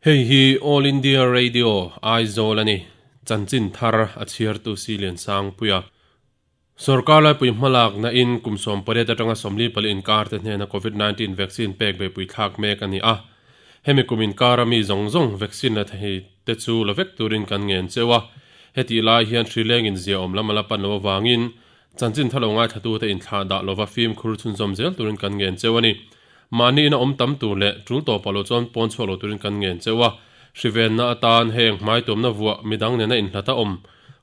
Hei hi All India Radio, Aizawl a ni. Chanchin thar a chhiartu Silian Sangpuia. Sorkar laipui hmalakna in kum 18 atanga 44 inkar te hnena Covid-19 vaccine pek beihpui thlak mek a ni a. Hemi kum inkara mi zawng zawng vaccine la thei te chu la vek turin kan ngen cheu a. Hetih lai hian hri leng in ziaawm lam a la pan lo avangin Chanchin tha lo ngaithlatute inthlah dah lova fimkhur chhunzawm zel turin kan ngen cheu a ni. Mahni ina awm tam tur leh tul tawpah lo chuan pawn chhuak lo turin kan ngen cheu a. Hrivenna atan heng hmai tuamna vuah midang nena inhlat a awm,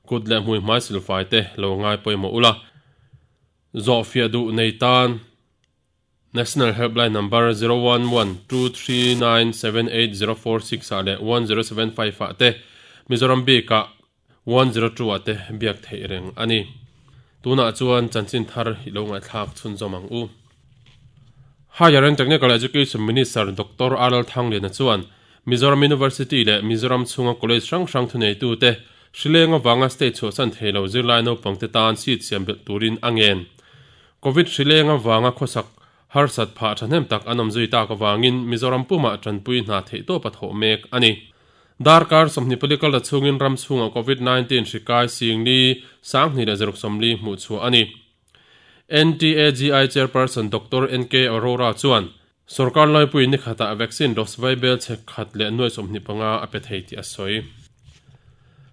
kut leh hmui hmai silfai te lo ngai pawimawh ula. Zawhfiah duh nei tan National Helpline Number 0112397804 ah leh 1075 ah te Mizoram bikah 102 ah te biak theih reng a ni. Tunah chuan chanchin thar i lo ngaihthlak chhunzawm ang u. Higher and Technical Education Minister Doctor R Thangliana chuan Mizoram University leh Mizoram chhunga college hrang hrang thuneitute hrileng avanga state chhuahsan thei lo zirlai naupangte tan seat siam belh turin a ngen. Covid hrileng avanga khawsak harsat phah thahnem tak an awm zui tak avangin Mizoram pumah tanpui hna theihtawp a thawh mek a ni. Darkar 24 kal ta chhungin ram chhungah Covid 19 hri kai singli sanghnih leh zaruk 40 hmuh chhuah a ni. NTAGI Chairperson Doctor NK Arora chuan sorkar laipui ni khatah vaccine dose vaibel chhe khat leh nuai 25 a pe thei tih a sawi.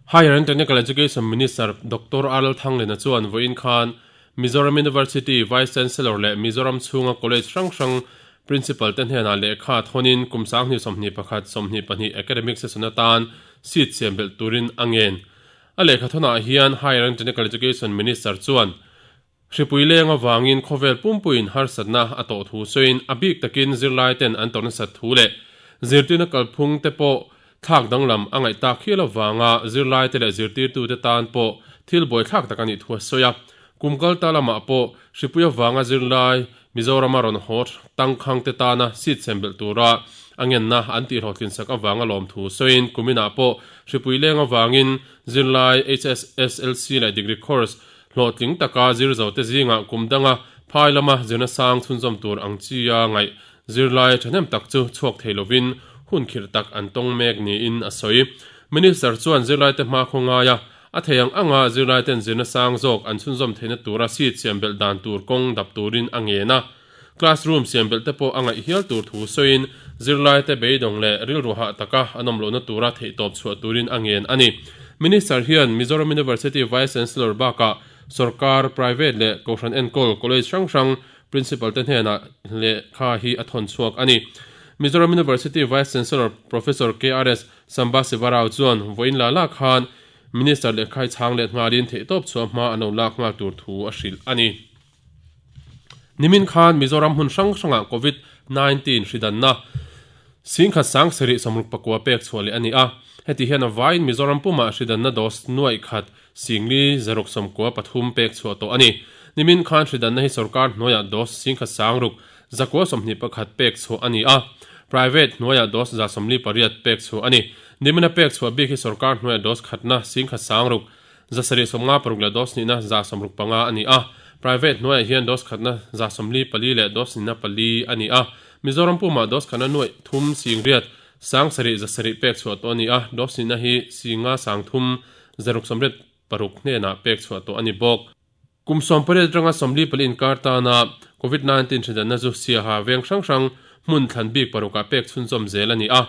Higher and Technical Education Minister Doctor R Lalthanglena chuan vawiin khan Mizoram University Vice Chancellor leh Mizoram chhunga college hrang hrang Principal te hnenah lehkha thawnin kum 2021 22 academic session atan seat siam belh turin a ngen. A lehkha thawnah hian Higher and Technical Education Minister chuan hripui leng avangin khawvel pumpuiin harsatna a tawh thu sawiin a bik takin zirlai ten an tawrh nasat thu leh zirtirna kalphung te pawh thlak danglam a ngaih tak hial avanga zirlai te leh zirtirtute tan pawh thil buaithlak tak a nih thu a sawi a. Kum kal ta lamah pawh hripui avanga zirlai Mizorama rawn haw tangkhang te tana seat sem belh tura a ngenna an tihhlawhtlin sak avanga lawmthu sawiin kuminah pawh hripui leng avangin zirlai HSSLC leh degree course hlawhtling taka zir zo te zingah kum danga phai lama zirna sang chhunzawm tur ang chia ngaih zirlai thahnem tak chu chhuak thei lovin hun khirh tak an tawng mek niin a sawi. Minister chuan zirlaite hmakhaw ngaia A thei ang anga zirlaiten zirna sang zawk an chhunzawm theihna tura seat siam belh dan tur kawng dap turin a ngen a. Classroom siam belh te pawh a ngaih hial tur thu sawiin zirlaite beidawng leh rilru hah taka an awm lohna tura theihtawp chhuah turin a ngen a ni. Minister hian Mizoram University Vice Chancellor bakah sawrkar, private leh kohhran enkawl college hrang hrang principal te hnenah lehkha hi a thawn chhuak a ni. Mizoram University Vice Chancellor Professor KRS Samba Sivarao chuan vawiin la la khan Minister lehkhai chhang let nghalin theihtawp chhuah hma an lo lak nghal tur thu a hrilh a ni. Nimin khan Mizoram hmun hrang hrangah Covid 19 hridanna singkhat sang sarih 69 pek chhuah leh a ni a. Heti hian a vaiin Mizoram pumah hridanna dose nuaih khat singli zaruk 93 pek chhuah tawh a ni. Nimin khan hridanna hi sorkar hnuaiah dose singkhat sang ruk 121 pek chhuah a ni a. Private hnuaiah dose 148 pek chhuah a ni. Nimina pek chhuah bik hi sorkar hnuaiah dose khatna singkhat sang ruk 756 leh dose hnihna 165 a ni a. Private hnuaiah hian dose khatna 144 leh dose hnihna pali a ni a. Mizoram pumah dose khatna nuaih thum sing riat sang sarih 700 pek chhuah tawh a ni a. Dose hnihna hi singa sang thum 686 hnenah pek chhuah tawh a ni bawk. Kum 18 atanga 44 inkar tana Covid 19 hridanna chu Siaha veng hrang hrang hmun thlan bik parukah pek chhunzawm zel a ni a.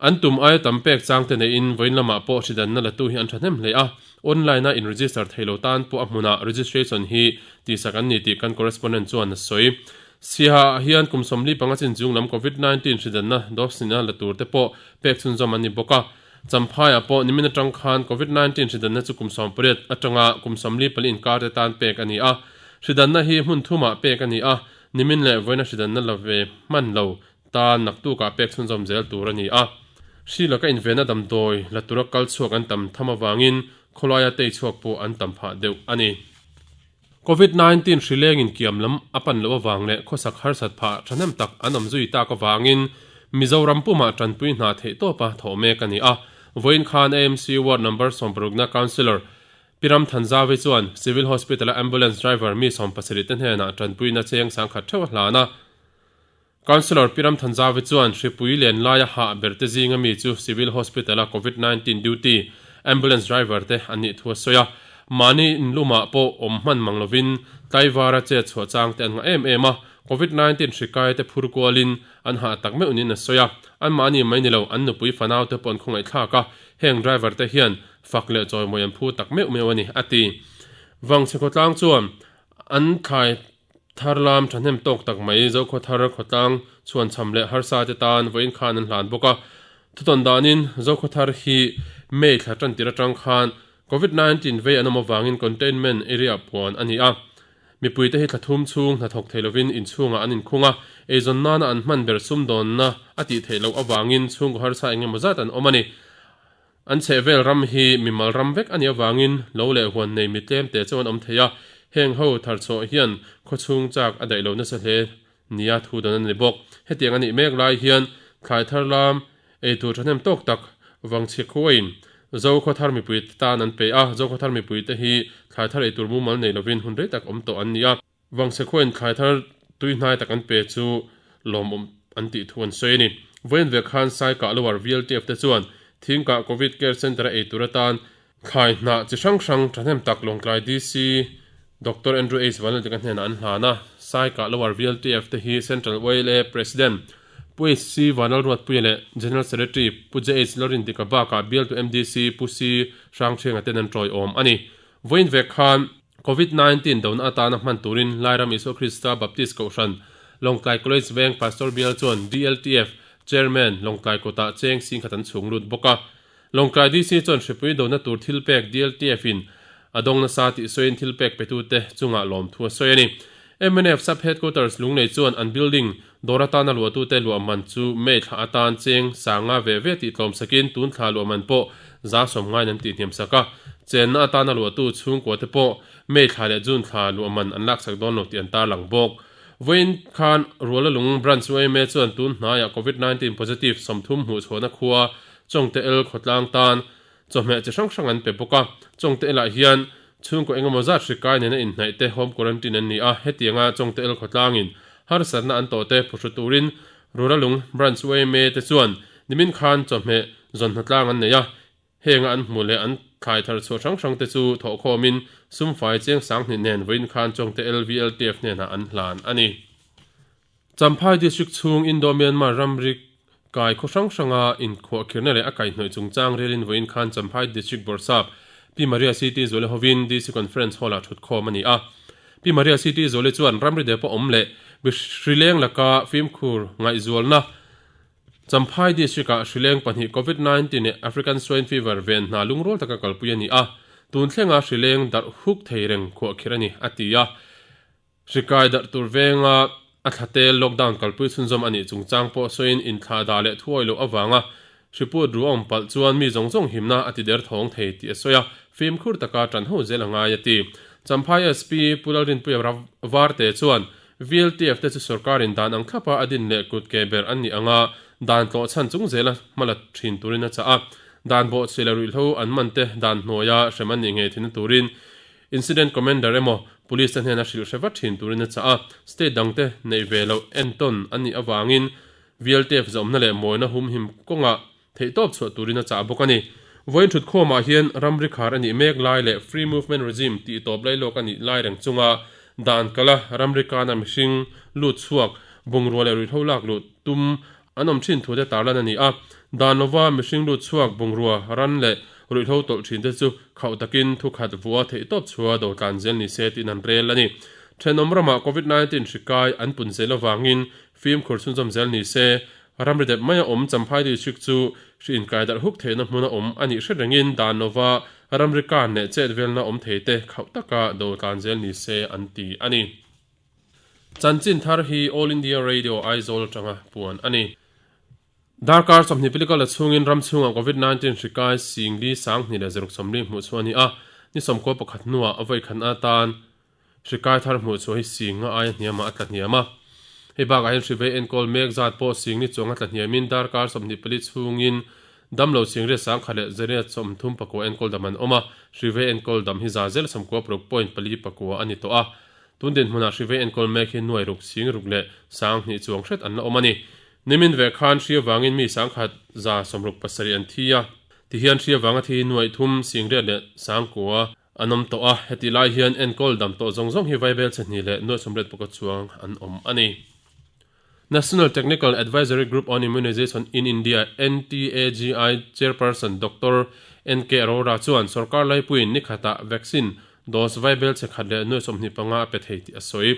An tum aia tam pek chang te neiin vawiin lamah pawh hridanna latu hi an thahnem hle a. Online-a in register thei lo tan pawh a hmunah registration hi tihsak an ni tih kan correspondent chuan a sawi. Siaha ah hian kum 45 chin chung lam Covid 19 hridanna dose nihna la tur te pawh pek chhunzawm an ni bawk a. Champhaiah pawh nimin atang khan Covid 19 hridanna chu kum 18 atanga kum 44 inkar te tan pek a ni a. Hridanna hi hmun thumah pek a ni a, nimin leh vawiina hridanna la ve hman lo tan naktukah pek chhunzawm zel tur a ni a. Hri laka invenna damdawi la tura kal chhuak an tam tham avangin khawlaia tei chhuak pawh an tam phah deuh a ni. Covid 19 hri lengin kiam lam a pan loh avang leh khawsak harsat phah thahnem tak an awm zui tak avangin Mizoram pumah tanpui hna theih tawpa thawh mek a ni a. Vawiin khan AMC Ward Number 60 na Councillor Pi Ram Thanzavi chuan Civil Hospital-a Ambulance Driver mi 70 te hnenah tanpuina cheng sangkhat theuh a hlan a. Councillor Pi Ramthanzavi chuan hripui len laia hah berte zinga mi chu Civil Hospital-a Covid 19 duty ambulance driver te an nih thu a sawi a. Mahni inlumah pawh awm hman mang lovin tlaivara chet chhuah chang te an ngah em em a, Covid 19 hri kai te phur kualin an hah tak meuh niin a sawi a. Anmahni mai ni lo, an nupui fanau te pawh an khawngaihthlak a, heng driver te hian fak leh chawimawi an phu tak meuh meuh a ni, a ti. Vangchhe khawtlang chuan an thlai Thar lam thahnem tawk tak mai Zokhawthar khawtlang chhuanchham leh harsa te tan vawiin khan an hlan bawk a. Thutawn danin Zokhawthar hi May thla tantir atang khan Covid 19 vei an awm avangin containment area puan a ni a. Mipui te hi thla thum chhung hnathawk thei lovin inchhungah an inkhung a, eizawn nana an hman ber sumdawnna a tih theih loh avangin chhungkaw harsa engemaw zat an awm a ni. An chhehvel ram hi mimal ram vek a nih avangin lo leh huan nei mi tlem te chu an awm thei a, heng ho tharchhuah hian khawchhung chak a daih lo nasa hle nia thu dawn a ni bawk. Hetiang a nih mek lai hian thlai thar lam ei tur thahnem tawk tak Vangchhe khuain Zokhawthar mipuite tan an pe a, Zokhawthar mipuite hi thlai thar ei tur mumal nei lovin hun rei tak awm tawh an ni a. Vangchhe khuain thlai thar tui hnai tak an pe chu lawmawm an tih thu an sawi a ni. Vawiin ve khan Saikah Lower VLTF te chuan Thingkah Covid Care Centre a ei tur atan thlai hnah chi hrang hrang thahnem tak Lawngtlai DC Doctor Andrew H Vanlaltika hnenah an hlan a. Saikah Lower VLTF te hi Central YLA President Pu HC Vanlalruatpuia leh General Secretary Pu JH Lalrindika bakah bialtu MDC Pu C Hrangthrenga ten an tawiawm a ni. Vawiin ve khan Covid 19 dona atana hman turin Lairam Isua Krista Baptist Kohhran, Lawngtlai College Veng Pastor Bial chuan DLTF Chairman Lawngtlai kawtah cheng singkhat an chhung lut bawk a. Lawngtlai DC chuan hripui dona tur thilpek DLTF in a dawng nasa tih sawiin thilpek petute chungah lawmthu a sawi a ni. Mnf Sub Headquarters Lunglei chuan an building dawr atana luahtute luah man chu May thla atan cheng sanga ve ve tih tlawmsakin tun thla luah man pawh za sawm ngaiin an tihhniamsak a. Chenna atana luahtu chhungkua te pawh May thla leh June thla luah man an laksak dawn lo tih an tarlang bawk. Vawiin khan Rualalung Branch yma chuan tun hnaiah Covid 19 positive 30 hmuhchhuahna khua Chawngte El khawtlang tan Chawhmeh chi hrang hrang an pe bawk a, Chawngte elah hian chhungkaw engemaw zat hri kai nena inhnaih te home quarantine an ni a, hetianga Chawngte el khawtlangin harsatna an tawh te phuhru turin Ruralung Branch yma te chuan nimin khan chawhmeh zawn hnatlang an nei a, henga an hmuh leh an thlai thar chhuah hrang hrang te chu thawhkhawmin sumfai cheng sanghnih nen vawiin khan Chawngte LVLTF hnenah an hlan a ni. Champhai District chhung Indo-Myanmar ramri kai khaw hrang hranga inkhuahkhirna leh a kaihhnawih chungchang relin vawiin khan Champhai District Bawrhsap Pi Maria CT Zuali hovin DC Conference Hall-ah thutkhawm a ni a. Pi Maria CT Zuali chuan ramri dep a awm leh hrileng laka fimkhur ngaihzualna Champhai District-ah hrileng pahnih Covid 19 leh African Swine Fever ven hna lungrual taka kalpui a ni a, tun thlenga hrileng darh huk thei reng khuahkhirh a ni, a ti a. Hrikai darh tur venga a thlate lockdown kalpui chhunzawm a nih chungchang pawh sawiin inthlah dah leh thuawi loh avanga hriput ru a awm palh chuan mi zawng zawng himna a ti der thawng thei tih a sawi a, fimkhur taka ṭan ho zel a ngai a ti. Champhai SP Pu Lalrinpuia Varte chuan VLTF te chu sorkarin dan ang thlapa a din leh kut ke ber an nih anga dan tlawh chhan chung zela hmala ṭhin turin a chah a, dan bawhchhiah leh ruihhlo an man te dan hnuaia hrem an nih ngei thinna turin Incident Commander emaw Police te hnena hrilh hre vat thin turin a chah a, state dangte neih ve loh entawn an nih avangin VLTF zawmna leh mawina humhim kawngah theihtawp chhuah turin a chah bawk a ni. Vawiin thutkhawmah hian ramri khar a nih mek lai leh Free Movement Regime tih tawp lailawk a nih lai reng chunga dan kala ramri kana mihring lut chhuak bungrua leh ruihhlo lak luh tum An awm thin thute tarlan a ni a, dan lova mihring lut chhuak bungrua ran leh ruihhlo tawlh thinte chu khauh takin thukhat vua theihtawp chhua do tlan zel ni se tiin an rel a ni. Thenawm ramah Covid 19 hri kai an pun zel avangin fimkhur chhunzawm zel ni se, ramri dep maia awm Champhai District chu hri inkai darh huk theihna hmuna awm a nih hret rengin dan lova ramri kan leh chet velna awm theite khauh taka do tlan zel ni se an ti a ni. Chanchin thar hi All India Radio Aizawl atanga puan a ni. Darkar 20 pilikal la chhungin ram chhungah Covid 19 hri kai singli sanghnih leh zaruk sawmli hmuh chhuah a ni a, ni 11 hnuah a vawikhatna atan hri kai thar hmuh chhuah hi singa aia hniamah a tla hniam a. Hei bakah hian hri vei enkawl mek zat pawh singli chuang a tla hniamin darkar 24 chhungin damlo singriat sangkhat leh zariat 34 enkawl dam an awm a, hri vei enkawl dam hi za zel 96.4 pakua a ni tawh a. Tun dinhmunah hri vei enkawl mek hi nuai ruk sing ruk leh 2000 chuang hret an la awm a ni. Nimin ve khan hri avangin mi 1167 an thi a. Tihian hri avanga thi hi nuai thum sing riat leh 9000 an awm tawh a. Heti lai hian enkawl dam tawh zawng zawng hi vaibel chhe hnih leh nuai sawmriat pawka chuang an awm a ni. National Technical Advisory Group on Immunization in India, NTAGI, Chairperson Doctor NK Arora chuan sorkar laipuiin nikhatah vaccine dose vaibel chhe khat leh nuai 25 a pe thei tih a sawi.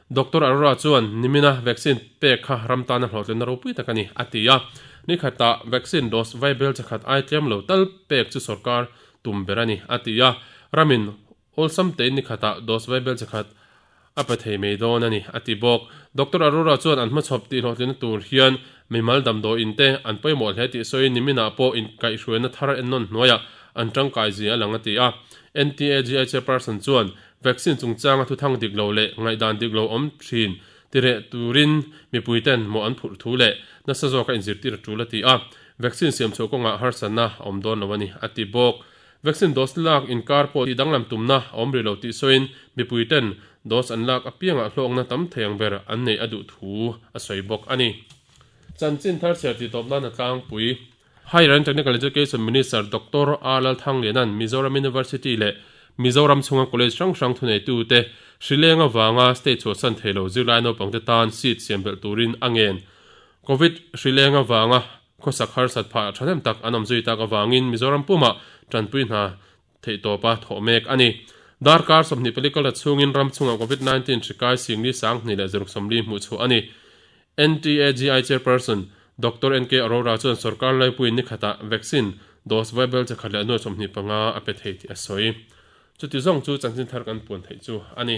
Doctor Arora chuan nimina vaccine pek kha ram tana hlawhtlinna ropui tak a ni, a ti a. Nikhatah vaccine dose vaibel chhe khat ai tlem lo tal pek chu sorkar tum ber a ni, a ti a. Ramin Awlsam tein nikhatah dose vaibel chi khat a pe thei mai dawn a ni, a ti bawk. Doctor Arora chuan an hmachhawp tihhlawhtlinna tur hian mimal damdawiin te an pawimawh hle tih sawiin niminah pawh inkaihhruaina thar ennawn hnuaiah an tangkai zia a lang a ti a. NTAGI chairperson chuan vaccine chungchanga thuthang dik lo leh ngaihdan dik lo awm thin tireh turin mipuiten mawh an phurh thu leh nasa zawka inzirtir a tul a ti a. Vaccine siamchhuah kawngah harsatna a awm dawn lo a ni, a ti bawk. Vaccine dose lak inkar pawh tih danglam tumna a awm rih lo tih sawiin mipuiten dose an lak apiangah hlawkna tam thei ang ber an neih a duh thu a sawi bawk a ni. Chanchin thar chhiar tih tawp nan a tlangpui. Higher and Technical Education Minister Doctor R Lalthangliana'n Mizoram University leh Mizoram chhunga college hrang hrang thuneitute hrileng avanga state chhuahsan thei lo zirlai naupangte tan seat siam belh turin a ngen. Covid hrileng avanga Khawsak harsat phah thahnem tak an awm zui tak avangin Mizoram pumah tanpui hna theihtawpa thawh mek a ni. Darkar 24 kal chhungin ram chhungah Covid 19 hri kai singli 2000 leh 60 hmuh chhuah a ni. NTAGI Chairperson Doctor NK Arora chuan sorkar laipuiin nikhatah vaccine dose vaibel chi khat leh nuai 25 a pe thei tih a sawi. Chuti zawng chu chanchin thar kan puan theih chu a ni.